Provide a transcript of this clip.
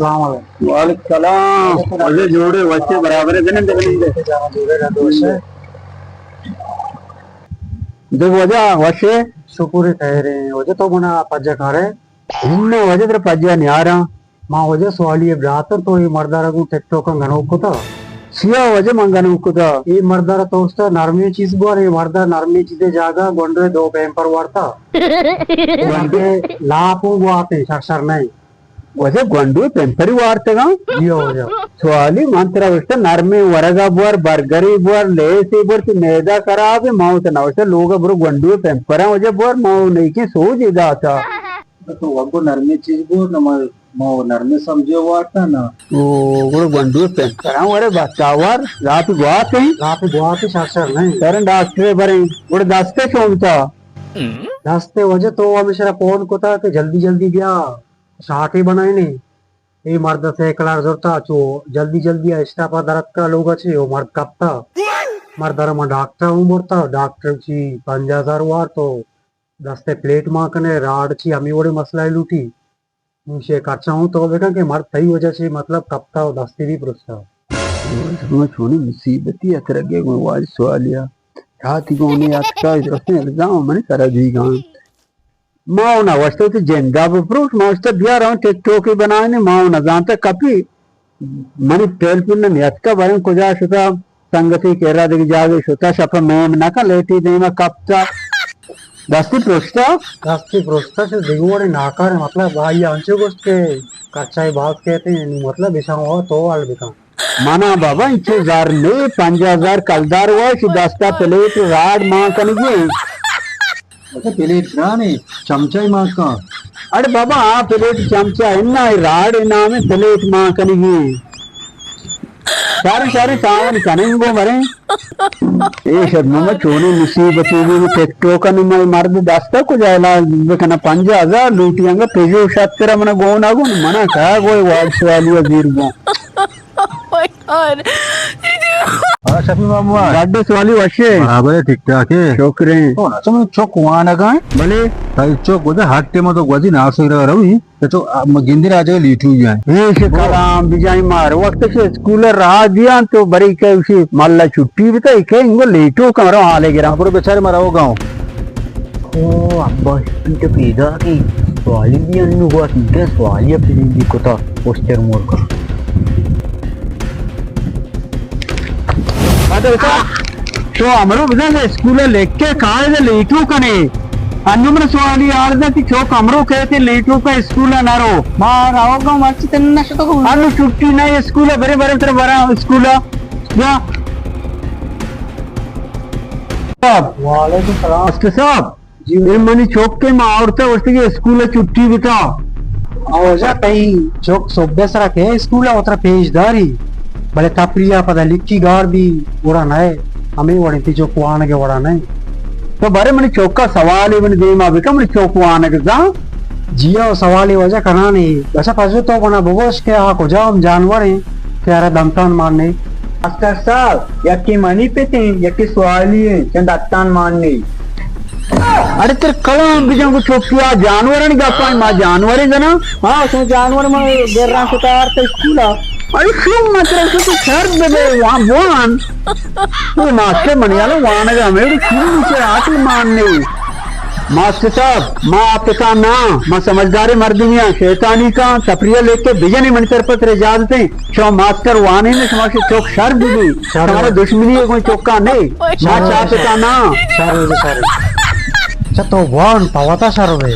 السلام علیکم۔ وعلیکم السلام۔ واجہ جوڑے، وشے، برابر ہے، بنندے، بنندے۔ جوڑے، جوڑے۔ دے واجہ وشے۔ شکر ہے، خیر ہے۔ واجہ تو منا پجا کارے؟ ہم واجہ ترا پجا نیاراں۔ ما واجہ سوالی براتر تو اے مردارا گوں ٹک ٹاک گنوک کتا؟ چیا واجہ من گنوک کتا؟ اے مردارا تو استا نرمی چیز بوار، اے مردا نرمی چیزے جاگا گونڈے دو پیمپر وارتا۔ گونڈے لاپوں گواتے شر شر نہیں۔ واجہ گونڈو پیمپری وارتگاں؟ جی ہو واجہ۔ سوالی من ترا گوشتا نرمیں ورگا بور، برگری بور، لیسی بور، تو میدہ خراب ہے، ما تو نوشتا لوگا برو گونڈو پیمپراں واجہ بور، ما نہیں کہ سوج داتا۔ تو وگو نرمیں چیز بور، نہ ما، ما نرمیں سمجھے وارتا نا۔ او، گڑا گونڈو پیمپراں ورے بستاور، لاپی گواتے ہیں؟ لاپی گواتے شر شر نہیں۔ سرن ڈاکٹرے بریں، گڑا دستے شومتا؟ دستے واجہ تو ہمیشہ فون کتا کہ جلدی جلدی بیا۔ شاٹے بنائینے۔ اے مرد سائیکل آر زرتا، چو جلدی جلدی ءَ اسٹاپ ءَ درتکا لوگ ءَ چے، او مرد کپتا۔ مرد ءَ را ما ڈاکٹر ءَ ہوں برتا، ڈاکٹر چی پنجاہ ہزار وارت و دست ءِ پلیٹ مان کنے، راڈ چی ہمے وڑیں مسئلہ ءَ لوٹی۔ نوں شے خرچہ ہوں تو بکن کہ مرد تئی وجہ چے مطلب کپتا و دستے بھی پرشتا۔ شما چونیں مصیبتی اترگے گوں واجہ سوالیا۔ راتی گوں نے اتکا رسیں الزام منی سرا دیگان۔ ما و نہ گوشت وتی جندا بپروش، ما گوشت بیا رواں ٹک ٹوکے بنائینیں، ما و نہ زانتا کپی۔ منی ٹیلیفون نہ نیتکا، باریں کجا شتا، سنگتی کرا دگہ جاگے شتا، شپا میم نہ کن، لیٹی دیما کپتا۔ دستی پروشتا؟ دستی پروشتا، چو دگہ وڑے ناکارے، مطلب آئی انچو گوشت کہ خرچہ باز کہتے ہیں، مطلب اشاں و تو حل بکن۔ منا بابا انچو زر نے، پنجاہ ہزار کلدار وش دستا پلیٹ راڈ مان کنگی۔ اچھا، پلیٹ گرانے، چمچہ ہی مان کن۔ اڑے بابا، آ پلیٹ چمچہ ہے نا، راڈ نام پلیٹ مان کنگی۔ سارے سارے تاون کنیں گو مریں۔ اے شر مما چونیں مصیبتی بھی ٹک ٹوک نو مئے مرد دستا کجا علاج بکنا، پنجاہ ہزار لوٹی انگا پجو شتر منا گونا گون منا کا گوئے واج سوالی زیر گون۔ Oh my God. ہاں، شفیع ماما۔ گڈ سوالی وشے۔ برابر ہے، ٹھیک ٹھاک ہے۔ شکر ہے۔ او نا، تم چوک وانگا ہے؟ بلے۔ تئی چوک گوزے ہر ٹائم تو گوزی ناسو رہا روی۔ تو چوک، آ، م-، گندی راجے لیٹو جائیں۔ اے شے کلام بجائیں مار۔ وقت سے اسکول راہ دیاں تو بری کے اسی ملا چھٹی بتا، کے انگو لیٹو کمرو حالے گرا۔ برو بیچارے مارا ہو گاؤں۔ او ابا، تو پیدا کی سوالی بھی انو گوا، تیکے سوالی اپنی بھی کتا پوسٹر مور کا۔ تو امرو بزن اسکول لکھ کے کائے دے لیٹو کنے۔ انو من سوالی آرزا کہ چوک امرو کہتے لیٹو کا اسکول نہ رو۔ ما راو گا مرچی تن نشتو۔ انو چھٹی نہیں اسکول، برے برے تر برا اسکول۔ یا۔ وعلیکم السلام۔ ماسٹر صاحب، جی۔ اے منی چوک کے ما آورتا گوشتی کہ اسکول چھٹی بتا۔ آ واجہ تئی چوک صبح سرا کے اسکول ءَ وترا پیش داری، بلے تپری ءَ پدا لکی گار بی گڑا نئے، ہمے وڑیں تئی چوک وانگ ءِ وڑا نئے۔ تو برے منی چوکا سوالے منی دیما بکن، منی چوک وانگ زان۔ جی او سوالے واجہ کنانے، بس پجو تو منا بگوش کہ آ کجام جانور ہیں کہ ارا دنتان ماننے؟ ماسٹر صاحب، یکے منی پت ایں، یکے سوالی ایں، چند اتان مان نئی۔ اڑے تر کلام بجن کو چوپیا، جانورانی گپاں ما جانورے زنا۔ ہاں، تو جانور ما گراں کتار تے اسکولا۔ اڑے شوم مطلب تو شر بے وان بوان۔ تو ماسٹر منی حال وانگا میری شوم سے عقل مان نئی۔ ماسٹر صاحب، ما آ پتا نا، ما سمجھداریں مردمے آں، شیطانی کاں، تپری ءَ لیکہ بجنے منی طرف ءَ ترا اجازت ایں۔ شما ماسٹر وانین، شما شے چوک شر ببی۔ شر۔ شمارا دشمنی ءِ گوں چوکا نے۔ ما چا پتا نا۔ شر ہو جا، شر۔ چا تو وان، پہ وتا شر بے۔